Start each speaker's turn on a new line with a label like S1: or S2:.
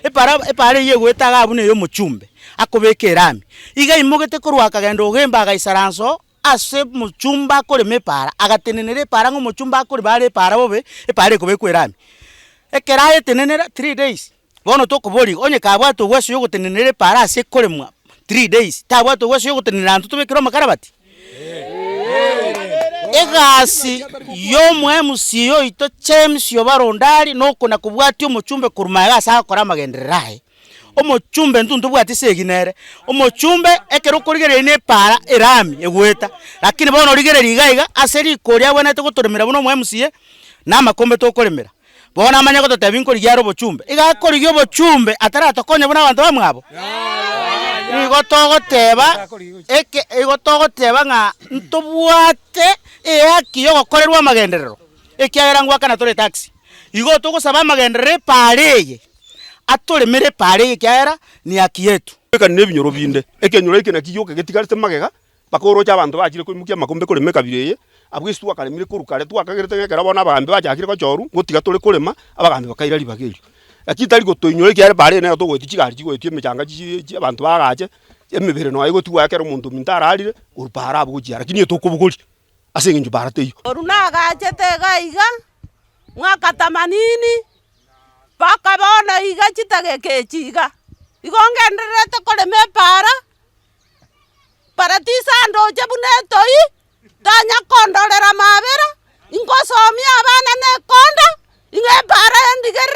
S1: Epara epara eyio egoeta iga buna ey'omochumbe, akobeka erami. Iga aimogete korwa akagenda ogemba agaisaransa oo ase omochumbe akorema epara, agatenenera epara ng'a omochumbe akorema are epara bobe, epara ekobekwa erami. Ekero ayetenenera 3 days, bono tokoboria iga, onye kabwate obweso ya ogotenenera epara ase ekoremwa 3 days, tabwate obweso ya ogotenenera intwe tobekere omokarabati? Egasi y'omo MC oito James Obare Ondari nokona kobwatia omochumbe korwa magega ase agokora amagenderero aye. Omochumbe intwe ntobwati esegi nere, omochumbe ekero okorigereria na epaara erami egoeta, lakini bono origereria iga iga ase riko riria abwenerete gotoremera buna omo MCA, na amakombe tokoremera. Bono amanye gototebia nkorigia are obochumbe, iga akorigia obochumbe ataratokonya buna abanto bamwabo? Nigo togoteba eke igo togoteba ng'a ntobwate ehaki yogokorerwa amagenderero, ekiagera ngoakana tore etax. Igo togosaba amagenderero epaara eye, atoremere epaara eye ekiagera ni haki yetu.
S2: Ekani na ebinyoro binde, ekenyoro eke naki gioka getigarete magega, mpaka oroche abanto bachire koimokia amakombe korema ekabira eye, abwo ase twakaremire korwa kare twakagerete ng'a ekero bono abagambi bachakire gochorwa, ngotiga tore korema, abagambi bakaira ribaga erio. Lakini tari gotoinyora ekiagera epaara eye nero togoetia chigari chigoetia emechanga chiiii chi abanto baagache, emebere nonya egotigwa ekero omonto ominto ararire, korwa paara abwo gochia lakini etokobogoria ase eng'encho paara teiyo.
S3: Korwa nagachete iga iga, mwaka themanini, mpaka bono iga chidageka echi iga, igo ngendererete korema epaara, Paradiso andoche buna etoi, tanya kondorera amabera, ingosomia abana na ekonda, ing'e epaara endigerere.